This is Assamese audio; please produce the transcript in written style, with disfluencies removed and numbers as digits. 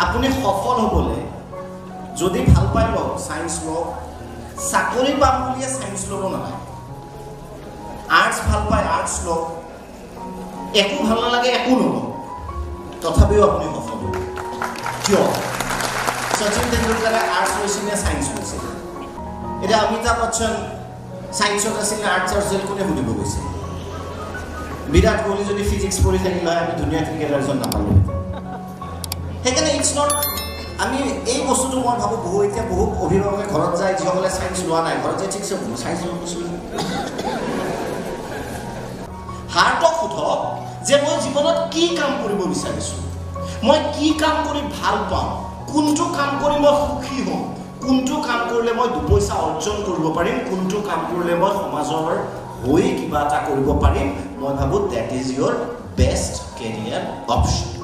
আপুনি সফল হ'বলৈ যদি ভাল পায় লওক, ছায়েন্স লওক। চাকৰি পাম বুলিয়ে ছায়েন্স ল'ব নালাগে। আৰ্টছ ভাল পায় আৰ্টছ লওক, একো ভাল নালাগে একো নলওক, তথাপিও আপুনি সফল হ'ব। কিয়? শচীন তেণ্ডুলকাৰে আৰ্টছ লৈছিল নে ছায়েন্স লৈছিল? এতিয়া অমিতাভ বচ্চন ছায়েন্সত আছিল নে আৰ্টছৰ আছিল কোনে সুধিব গৈছে? বিৰাট কোহলি যদি ফিজিক্স পঢ়ি থাকিল হয়, আমি ধুনীয়া ক্ৰিকেটাৰ এজন নাপালোহেঁতেন। সেইকাৰণে it's not, আমি এই বস্তুটো মই ভাবোঁ বহু এতিয়া বহু অভিভাৱকে ঘৰত যায়, যিসকলে ছায়েন্স লোৱা নাই ঘৰত যায়, ঠিক আছে ছায়েন্স ল'ব কৈছিলোঁ। হাৰ্টক সোধক যে মই জীৱনত কি কাম কৰিব বিচাৰিছোঁ, মই কি কাম কৰি ভাল পাওঁ, কোনটো কাম কৰি মই সুখী হ'ম, কোনটো কাম কৰিলে মই দুপইচা অৰ্জন কৰিব পাৰিম, কোনটো কাম কৰিলে মই সমাজৰ হৈ কিবা এটা কৰিব পাৰিম। মই ভাবোঁ that is your best career option.